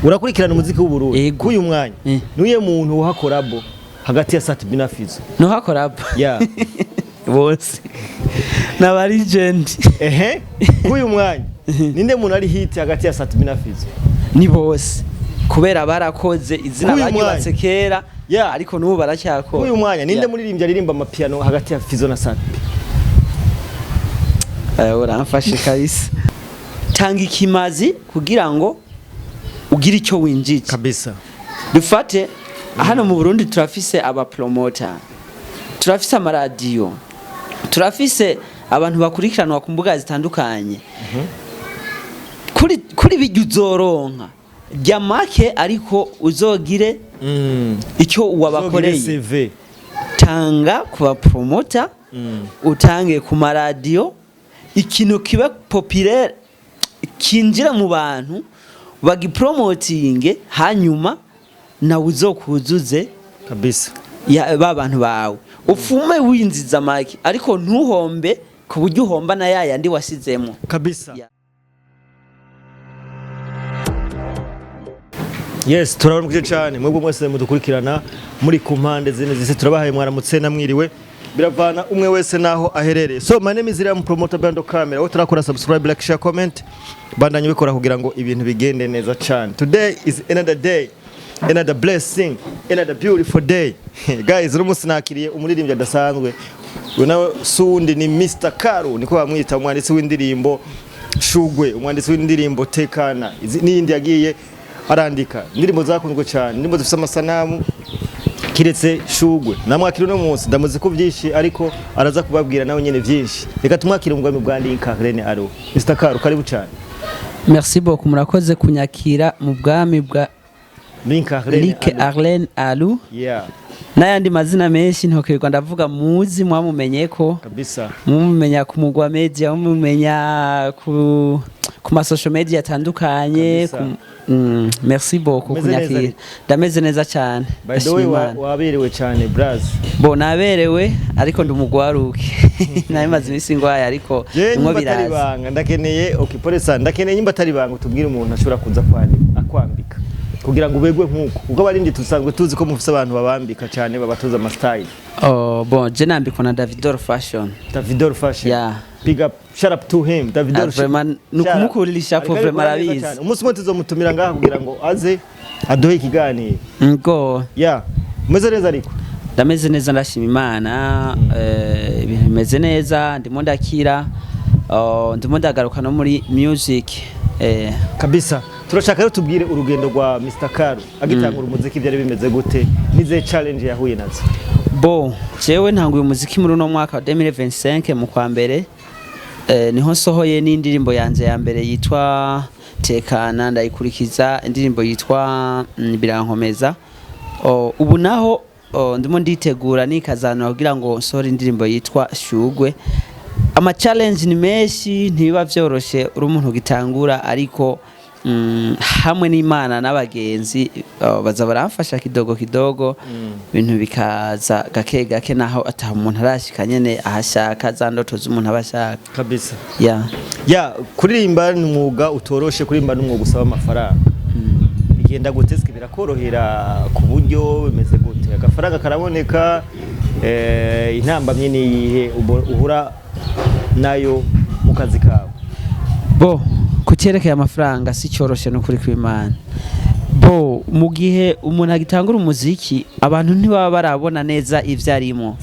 Urakurikirana umuziki w'Uburundi? Yego. K'uyu mwanya, nuye muntu uha collabo hagati ya Sat B na Fizzo? Noha collabo? Yeah. Bose n'aba legend. Ehe, k'uyu mwanya ninde muntu ari hit hagati ya Sat B na Fizzo? Ni bose, kubera barakoze izina, K'uyu baryubatse mwanya. kera, ariko n'ubu baracyakora. K'uyu mwanya ninde muririmbyi aririmba amapiano hagati ya Fizzo na Sat B? Uramfashe kabisa. Tanga ikimazi kugira ngo ugire icyo winjije. Dufate hano mu Burundi, turafise aba promoter, turafise amaradiyo, turafise abantu bakurikiranwa ku mbuga zitandukanye. Kuri bijya uzoronka jya make, ariko uzogire icyo wabakoreye. CV. Tanga ku ba promoter, utange ku maradiyo, ikintu kiba populaire, kinjira mu bantu, bagipromotinge, hanyuma nawe uzokuzuze ya ba bantu bawe, ufume winziza make, ariko ntuhombe ku buryo uhomba na ya yandi wasizemo. Yes, turabaramukije cyane mwebwe mwese mudukurikirana muri ku mpande zine zise. Turabahaye mwaramutse namwiriwe, biravana umwe wese naho aherereye. So my name is Iriam Promoter Bando Camera. Wowe turakora subscribe, like, share, comment, bandanye bikora kugira ngo ibintu bigende neza cyane. Today is another day, another blessing, another beautiful day. Guys, uno munsi nakiriye umuririmbyi adasanzwe. Uyu nawe sundi ni Mr Karu, niko bamwita, umwanditsi w'indirimbo Shugwe, umwanditsi w'indirimbo Tekana, n'iyindi yagiye arandika, indirimbo zakunzwe cyane, indirimbo zifite amasanamu kiretse Shugwe. Namwakira uno munsi, ndamuzi ko byinshi, ariko araza kubabwira nawe nyene byinshi. Reka tumwakire mu bwami bwa Linka Rene Aro. Mr Karu, karibu cyane. Merci beaucoup, murakoze kunyakira mu bwami bwa Linka Rene Like Aro. Arlene Alu n'ayandi mazina menshi ntokirirwa ndavuga, muzi mwamumenye ko mumumenya ku mugwa media, mumumenya ku ma social media atandukanye. Merci beaucoup Umeze neza kunyakira. ariko? Ndameze neza cyane. By the way, Ndashima Imana. waberewe cyane, braz. Bo naberewe, ariko ndi umugwaruke, nari maze iminsi ngwaye, ariko Je nimwo nyimba atari biraza. banga, ndakeneye, okay, polisa, ndakeneye nyimba atari banga utubwire umuntu ashobora kuza akwambika kugira ngo ubegwe nkuko, kuko abarindi tusanzwe tuzi ko mufise abantu babambika cyane, babatoza ama style. Oh, bon, je nambikwa na Davidor Fashion. Davidor Fashion. Yeah. Big up, shout up to him, Davidor. Ah, vraiment, ni ukumukurira ishapo, Ariko vraiment abikora neza arabizi. cyane. Umunsi umwe tuzomutumira ngaha kugira ngo aze aduhe ikiganiro. Ngo Yeah. Umeze neza ariko? Ndameze neza, ndashima Imana. Ibintu bimeze neza, ndimo ndakira. Oh, ndimo ndagaruka no muri music. Kabisa. Turashaka rero tubwire urugendo rwa Mr Karu agitangura umuziki, byari bimeze gute, nize challenge yahuye nazo? Bon, jewe ntanguye umuziki muri uno mwaka wa 2025 mu kwa mbere. Niho nsohoye n'indirimbo yanje ya mbere yitwa Tekana, ndayikurikiza indirimbo yitwa Birankomeza. Oh, ubu naho, oh, ndimo nditegura nikazanura kugira ngo nsohore indirimbo yitwa Shugwe. Ama challenge ni menshi, ntibiba vyoroshe uri umuntu ugitangura, ariko hamwe n'Imana n'abagenzi, oh, baza baramfasha kidogo kidogo, ibintu bikaza gake gake, naho ata umuntu arashika nyene ahashaka za ndoto z'umuntu aba ashaka. Yeah. Ya, kuririmba ni umwuga utoroshe, kuririmba ni umwuga usaba amafaranga. Bigenda gute? Eske birakorohera ku buryo, bimeze gute? Agafaranga karaboneka? Intambamyi ni iyihe uhura nayo mu kazi kawe? Bo kucyerekeye amafaranga si cyoroshe n'ukuri kw'Imana. Bo mu gihe umuntu agitangura umuziki, abantu ntibaba barabona neza ivyo arimo.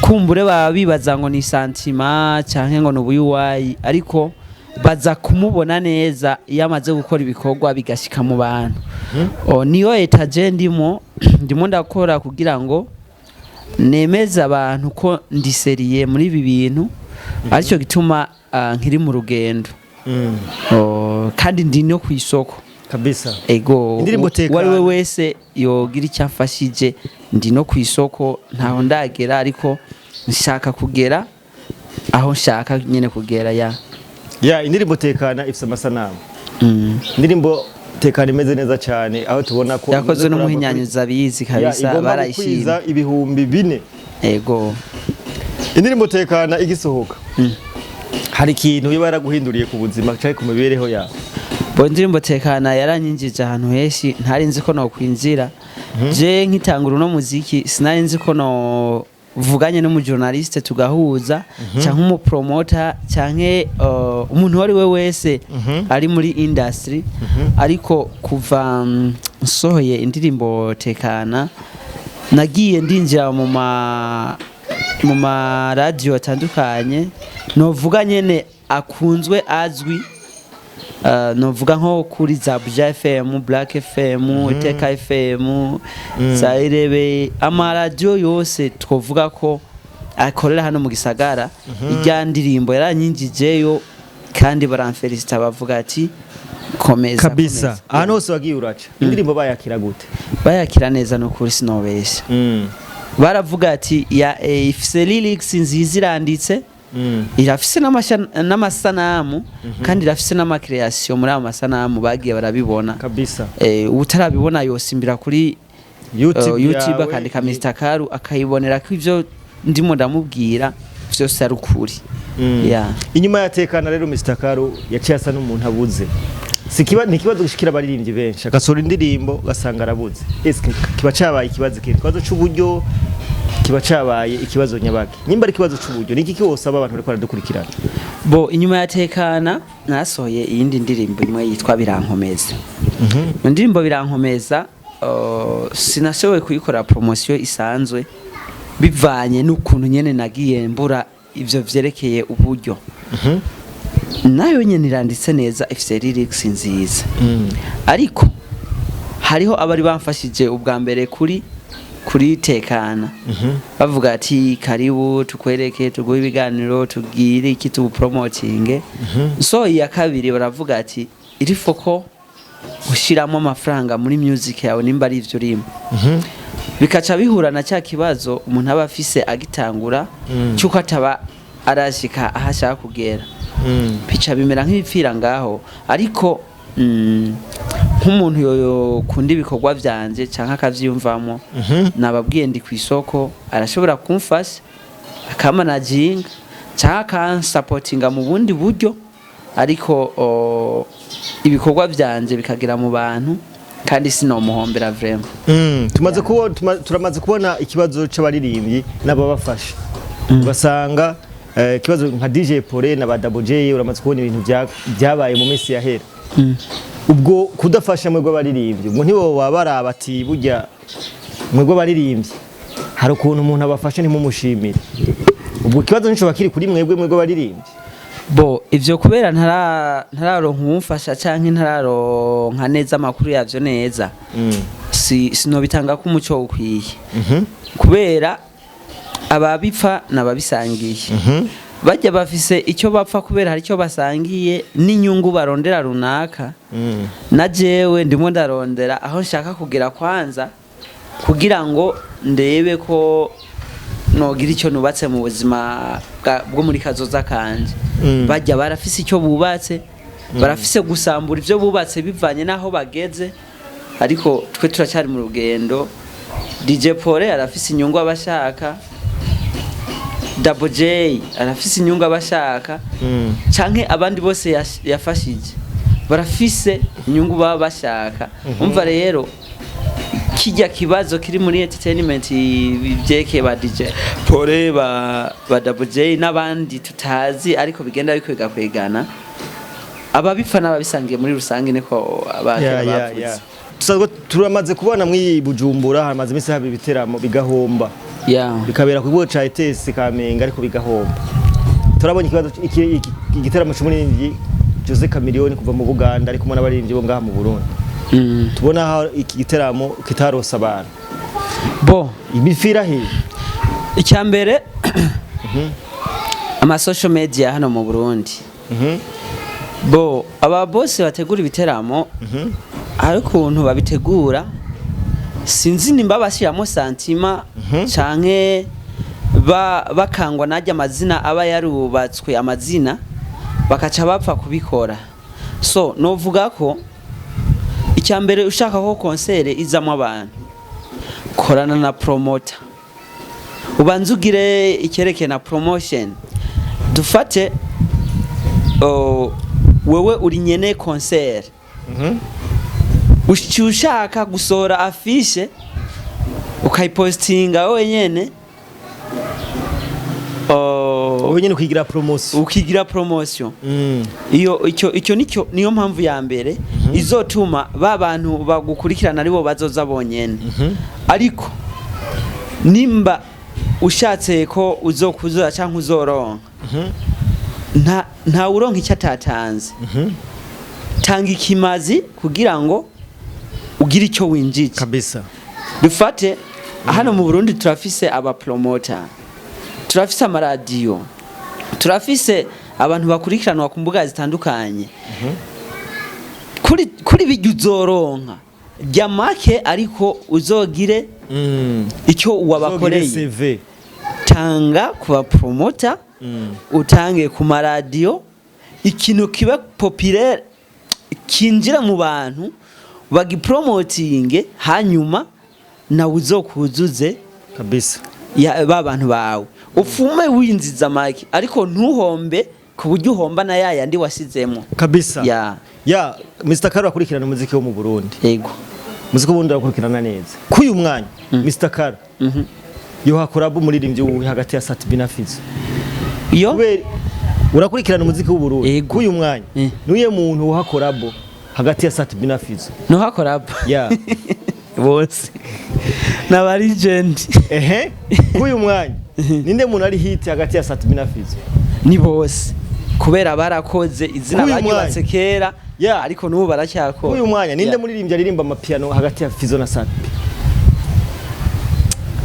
Kumbure baba bibaza ngo ni sentiment canke ngo ni ubuyuwayi, ariko baza kumubona neza iyo amaze gukora ibikorwa bigashika mu bantu. O, niyo etaje ndimo ndakora kugira ngo nemeze abantu ko ndi sérieux muri ibi bintu, aricyo gituma nkiri mu rugendo. Oh, kandi ndi no ku isoko. Ego. Indirimbo Uwo ari we Tekana. wese yogira icyo afashije, ndi no ku isoko. Ntaho ndagera, ariko nshaka kugera aho nshaka nyine kugera ya. Ya, indirimbo Tekana ifite amasanamu. Indirimbo Tekana imeze neza cyane, aho tubona ko Yakozwe imaze kurangwa n'umuhinyanyuzi abizi Ya, kabisa. igomba Barayishima. gukwiza 4000. Ego. Indirimbo Tekana igisohoka, hari ikintu iba yaraguhinduriye ku buzima cyangwa ku mibereho yawe? Bo, indirimbo Tekana yaranyinjije ahantu henshi ntari nzi ko nokwinjira. Je nkitangura uno muziki, sinari nzi ko no vuganye n'umujournaliste tugahuza, canke umupromoter, canke umuntu uwo ari we wese ari muri industry. Ariko kuva nsohoye indirimbo Tekana, nagiye ndinjira mu ma radio atandukanye, novuga nyene akunzwe, azwi. Novuga nko kuri za Buja FM, Black FM, Iteka FM, za Irebe, amaradiyo yose twovuga ko akorera hano mu gisagara. Irya ndirimbo yaranyinjijeyo kandi baramfelicita, bavuga ati: "Komeza." Kabisa. Komeza. Ahantu hose wagiye uraca, indirimbo bayakira gute? Bayakira neza, no kuri sinobesha. Baravuga ati ya ifise lyrics nziza, iranditse, irafise n'amasanamu, kandi irafise n'amacréation muri ayo masanamu, bagiye barabibona. Utarabibona yosimbira kuri YouTube, YouTube, yawe, akandika Mr Karu, akayibonera ko ivyo ndimo ndamubwira vyose ari ukuri. Yeah. Inyuma ya Tekana rero, Mr Karu yaciye asa n'umuntu abuze. Si kiba ni ikibazo gishikira abaririmbyi benshi, agasohora indirimbo ugasanga arabuze. Eske kiba cabaye ikibazo, kindi ikibazo c'uburyo, kiba cabaye ikibazo nyabaki? Nimba ari ikibazo c'uburyo, ni iki wosaba abantu bariko baradukurikirana? Bo, inyuma ya Tekana nasohoye iyindi ndirimbo imwe yitwa Birankomeza. Iyo ndirimbo Birankomeza, sinashoboye kuyikora promotion isanzwe, bivanye n'ukuntu nyene nagiye mbura ivyo vyerekeye uburyo. Nayo nyene iranditse neza, ifise lyrics nziza, ariko hariho abari bamfashije ubwa mbere kuri Tekana, bavuga ati: "Karibu tukwereke, tuguhe ibiganiro, tugire iki, tubupromotinge." So iya kabiri baravuga ati: "Iri foko ushyiramo amafaranga muri music yawe nimba ari ivyo urimo." Bikaca bihura na cya kibazo umuntu aba afise agitangura, cy'uko ataba arashika aho ashaka kugera, bica bimera nk'ibipfira ngaho. Ariko nk'umuntu yokunda ibikorwa vyanje canke akavyiyumvamo, nababwiye ndi ku isoko, arashobora kumfasha akamanaginga canke akansapotinga mu bundi buryo, ariko ibikorwa vyanje bikagera mu bantu, kandi sinomuhombera vraiment. Tumaze kubona, turamaze kubona ikibazo c'abaririmbyi n'ababafasha, ugasanga ikibazo nka DJ Pole na ba Double J, uramaze kubona ibintu byabaye mu minsi yahera. Ubwo kudafasha mwebwe abaririmbyi, ubwo ntibo baraba ati burya mwebwe abaririmbyi hari ukuntu umuntu abafasha ntimumushimire? Ubwo ikibazo nico bakiri kuri mwebwe abaririmbyi? Bo, ivyo kubera ntararonka uwumfasha canke ntararonka neza amakuru yavyo neza, si sinobitanga ko umuco ukwiye, kubera ababipfa n'ababisangiye. Bajya bafise icyo bapfa kubera hari icyo basangiye n'inyungu barondera runaka. Na jewe ndimo ndarondera aho nshaka kugera kwanza, kugira ngo ndebe ko nogira icyo nubatse mu buzima bwo muri kazoza kanje. Bajya barafise icyo bubatse, barafise gusambura ibyo bubatse bivanye n'aho bageze, ariko twe turacyari mu rugendo. DJ Pole arafise inyungu abashaka, Double J arafise inyungu abashaka, canke abandi bose yafashije barafise inyungu baba bashaka. Umva rero, kijya kibazo kiri muri entertainment byerekeye ba DJ Pole, ba Double J n'abandi tutazi, ariko bigenda bikwega kwegana, ababipfa n'ababisangiye muri rusange, niko abakera bavuze. Dusanzwe turamaze kubona mw'i Bujumbura hamaze iminsi haba ibiteramo bigahomba, bikabera ku kigo ca ETS Kamenge, ariko bigahomba. Turabonye ikibazo igiteramo c'umuririmbyi Jose Chameleone kuva mu Buganda, ariko n'abaririmbyi bo ngaha mu Burundi. Tubona aho iki giteramo kitarose abantu. Bo, imipira he? Icya mbere, ama social media hano mu Burundi, bo aba bose bategura ibiteramo, hari ukuntu babitegura, sinzi nimba bashyiramo sentiment canke bakangwa najya amazina aba yarubatswe, amazina bakaca bapfa kubikora. So novuga ko icya mbere, ushaka ko concert izamo abantu, korana na promoter, ubanze ugire icyerekeye na promotion. Dufate wewe uri nyene concert. Uciye ushaka gusohora affiche, ukayipostinga wenyene. Oh, wowe nyene ukigira promotion. Ukigira promotion. Iyo icyo nicyo niyo mpamvu ya mbere izotuma ba bantu bagukurikirana aribo bazoza bonyene. Ariko nimba ushatse ko uzokuzura cyangwa uzoronka, nta uronka icyo atatanze. Tanga ikimazi kugira ngo ugire icyo winjije. Dufate hano mu Burundi, turafise aba promoter, turafise amaradiyo, turafise abantu bakurikiranwa ku mbuga zitandukanye. Kuri bijya uzoronka jya make, ariko uzogire icyo wabakoreye. Uzogire CV. Tanga ku ba promoter, utange ku maradiyo, ikintu kiba populaire, kinjira mu bantu, bagipromotinge, hanyuma nawe uzokuzuze ya ba bantu bawe, ufume winziza make, ariko ntuhombe ku buryo uhomba na ya yandi wasizemo. Ya ya Mr Karo, akurikirana umuziki wo mu Burundi. Yego. Umuziki w'u Burundi arakurikirana neza. K'uyu mwanya, Mr Karo yohakora umuririmbyi wuhe hagati ya Sat-B na Fizzo? Iyo Kubera urakurikirana umuziki w'u Burundi. Yego. K'uyu mwanya, niwe muntu woha collabo hagati ya Sat-B na Fizzo? Ntuhakora Ya. bose n'aba legend. Ehe, k'uyu mwanya ninde muntu ari hit hagati ya Sat-B na Fizzo? Ni bose, kubera barakoze izina, K'uyu baryubatse mwanya. kera, ariko n'ubu baracyakora. K'uyu mwanya ninde muririmbyi aririmba amapiano hagati ya Fizzo na Sat-B?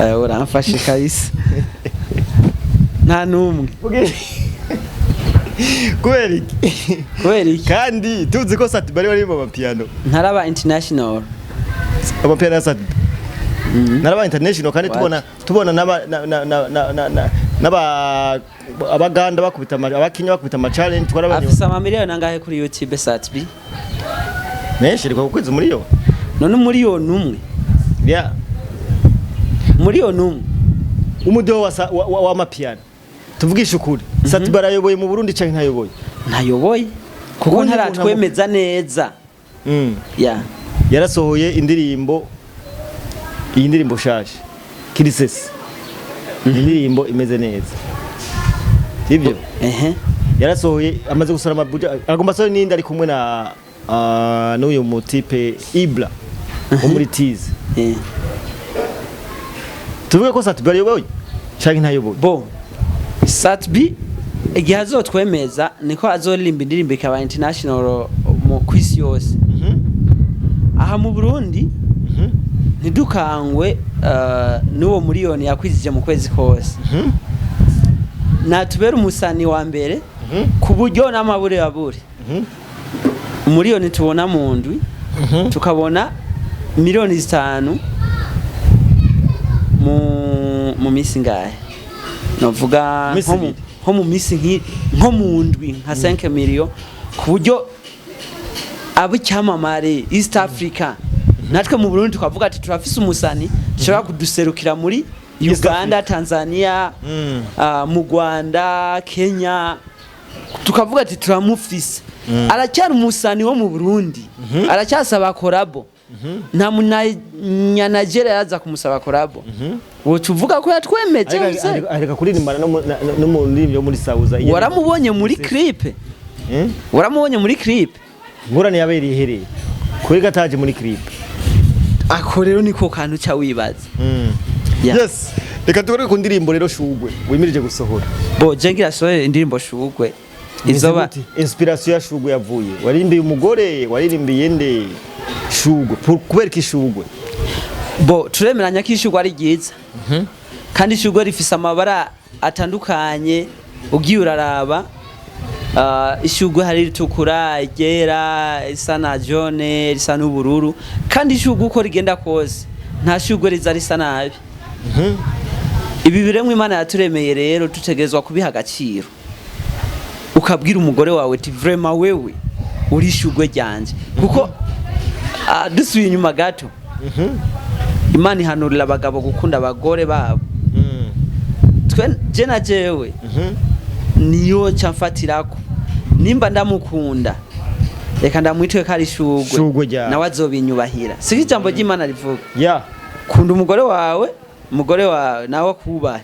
Uramfashe kabisa, nta n'umwe. Kubera iki? Kubera iki? Kandi tuzi ko Sat-B ari aririmba amapiano. Ntaraba international. Amapiano ya Sat-B naraba international kandi What? tubona n'aba na- na- na- na- na- na- n'aba abaganda bakubita abakinya bakubita ama challenge, twarabonye. Afise amamiliyoni angahe kuri YouTube, Sat-B? Menshi, ariko kukwezi muri yo. None umuriyoni umwe? Yeah. Umuriyoni umwe. Umudeho wa, sa- wa, wa, wa mapiano, tuvugishe ukuri, Sat-B arayoboye mu Burundi canke ntayoboye? Ntayoboye, kuko Ubundi ntaratwemeza neza. Ya. Yarasohoye indirimbo, iyi ndirimbo shaje Kirisesi, indirimbo imeze neza, sibyo? Ehe. Yarasohoye, amaze gusohora amabuja, agomba asohora n'indi ari kumwe na n'uyu mutipe Ibra wo muri Tize. Tuvuge ko Sat-B ayoboye canke ntayoboye? Bo Sat-B igihe azotwemeza niko azoririmba indirimbo ikaba international mu kwisi yose. Aha mu Burundi, ntidukangwe n'uwo miliyoni yakwizije mu kwezi kose. Natubera umusani wa mbere ku buryo n'amabure yabure umuriyoni tubona mu ndwi, tukabona 5 miliyoni mu minsi ngahe novuga, Minsi nko mu ibiri. nko mu minsi nko mu ndwi nka 5 million, ku buryo abo icyamamare East Africa, natwe mu Burundi tukavuga ati turafise umusani dushobora kuduserukira muri East Uganda, Africa. Tanzania, mu Rwanda, Kenya, tukavuga ati turamufise, aracyari umusani wo mu Burundi, aracyasaba collabo, nta munyanigeria yaza kumusaba collabo, woca uvuga ko yatwemeje. Mzee. Areka kuririmbana n'umuririmbyi wo muri Sauza. Waramubonye muri clip? Waramubonye muri clip? Ngorane yabereye ihereye kuri gataje muri clip. Ako rero niko kantu ca wibaza. Yeah. Yes, reka tugaruke ku ndirimbo rero Shugwe wimirije gusohora. Bo je ngira sohore indirimbo Shugwe izoba Gute? Inspiration ya Shugwe yavuye, waririmbiye umugore, waririmbiye nde Shugwe? Kubera iki Shugwe? Bo turemeranya ko ishugwe ari ryiza, kandi ishugwe rifise amabara atandukanye. Ugiye uraraba, ishugwe hari ritukura, iryera, risa na jaune, risa n'ubururu. Kandi ishugwe uko rigenda kose, nta shugwe riza risa nabi. Ibi biremwa Imana yaturemeye rero dutegerezwa kubiha agaciro. Ukabwira umugore wawe ati vraiment wewe uri ishugwe ryanje, kuko dusubiye inyuma gato, Imana ihanurira abagabo gukunda abagore babo. Twe je na jewe niyo camfatirako, nimba ndamukunda. Reka ndamwitwe ko ari shugwe. Shugwe ryawe. Nawe azobinyubahira. Siko ijambo ry'Imana rivuga? Ya. Kunda umugore wawe, umugore wawe nawe akubahe,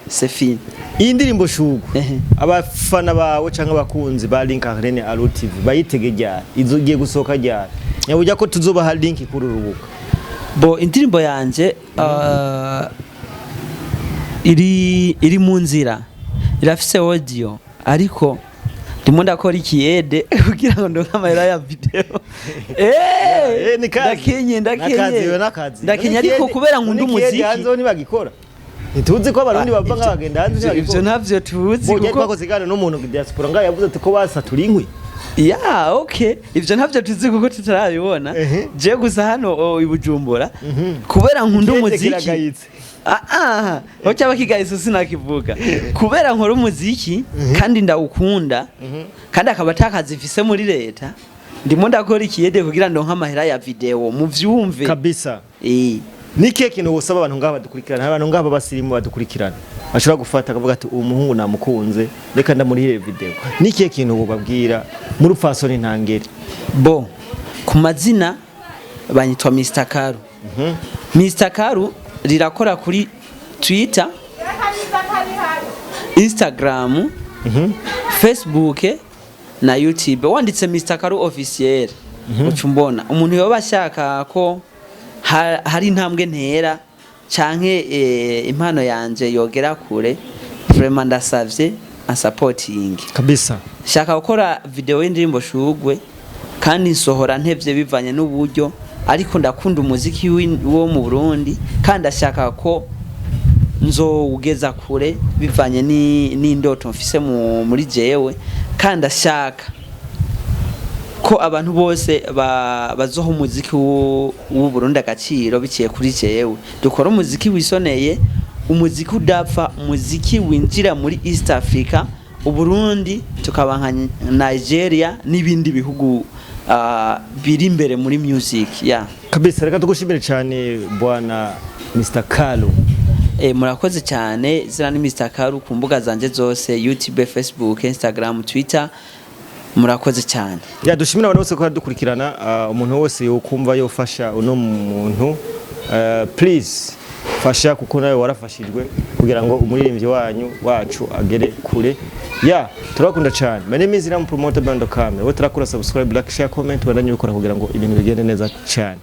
c'est fini. Iyi ndirimbo Shugwe, Ehe. abafana bawe canke abakunzi ba Link Arene Alo TV bayitege ryari? Izogiye gusohoka ryari? Nyaburya ko tuzobaha link kuri uru rubuga. Bo, indirimbo yanje iri mu nzira, irafise audio, ariko ndimo ndakora ikiyede kugira ngo ndonke amahera ya video. Ni kazi. Ndakenye. Nakazi, Ndakenye. yo nakazi. Ndakenye, ariko kubera nkunda umuziki. Hanze ho ntibagikora. Ntituzi ko Abarundi bava Ivyo- nk'abagenda hanze ivyo ntibagikora. ntavyo tuzi. Bo, Kuko twakoze ikiganiro n'umuntu ku diaspora ngaho, yavuze ati ko basatura inkwi. Ya, okay, ivyo ntavyo tuzi kuko tutarabibona. Je gusa hano i Bujumbura, kubera nkunda Ikiyede umuziki. kiragayitse. Ah ah, aho cyaba kigayitse sinakivuga. Kubera nkora umuziki kandi ndawukunda, kandi akaba atakazi mfise muri leta, ndimo ndakora ikiyede kugira ndonke amahera ya video, muvyumve. Kabisa. Eh. Ni kihe kintu wosaba abantu ngaha badukurikirana, abantu ngaha b'abasirimu badukurikirana, bashobora gufata akavuga ati: "Uwo muhungu namukunze, reka ndamurihire video"? Ni kihe kintu wobabwira muri upfasoni ntangere? Bo, ku mazina banyitwa Mr Karu. Mr Karu rirakora kuri Twitter, Instagram, Facebook na YouTube. Wanditse Mr Karu Officiel uca umbona. Umuntu yoba ashaka ko hari intambwe ntera canke impano yanje yogera kure, vraiment ndasavye ansapotinge. Kabisa. Shaka gukora video y'indirimbo Shugwe, kandi nsohora ntevye bivanye n'uburyo, ariko ndakunda umuziki wo mu Burundi, kandi ndashaka ko nzowugeza kure bivanye n'indoto mfise muri jewe, kandi ndashaka ko abantu bose bazoha umuziki w'u Burundi agaciro biciye kuri jewe. Dukora umuziki wisoneye, umuziki udapfa, umuziki winjira muri East Africa, Uburundi tukaba nka Nigeria n'ibindi bihugu biri imbere muri music, yeah. Kabisa, reka tugushimire cyane, bwana Mr Kalu. Murakoze cyane. Zira ni Mr Karu ku mbuga zanje zose: YouTube, Facebook, Instagram, Twitter. Murakoze cyane. Ya, dushimira abantu bose ko badukurikirana. Umuntu wese yokumva yofasha uno muntu, please fasha, kuko nawe warafashijwe kugira ngo umuririmbyi wanyu wacu agere kure. Ya, turabakunda cyane. My name is Ram Promoter Bando Camera. Wowe turakora subscribe, like, share, comment, bandanye bikora kugira ngo ibintu bigende neza cyane.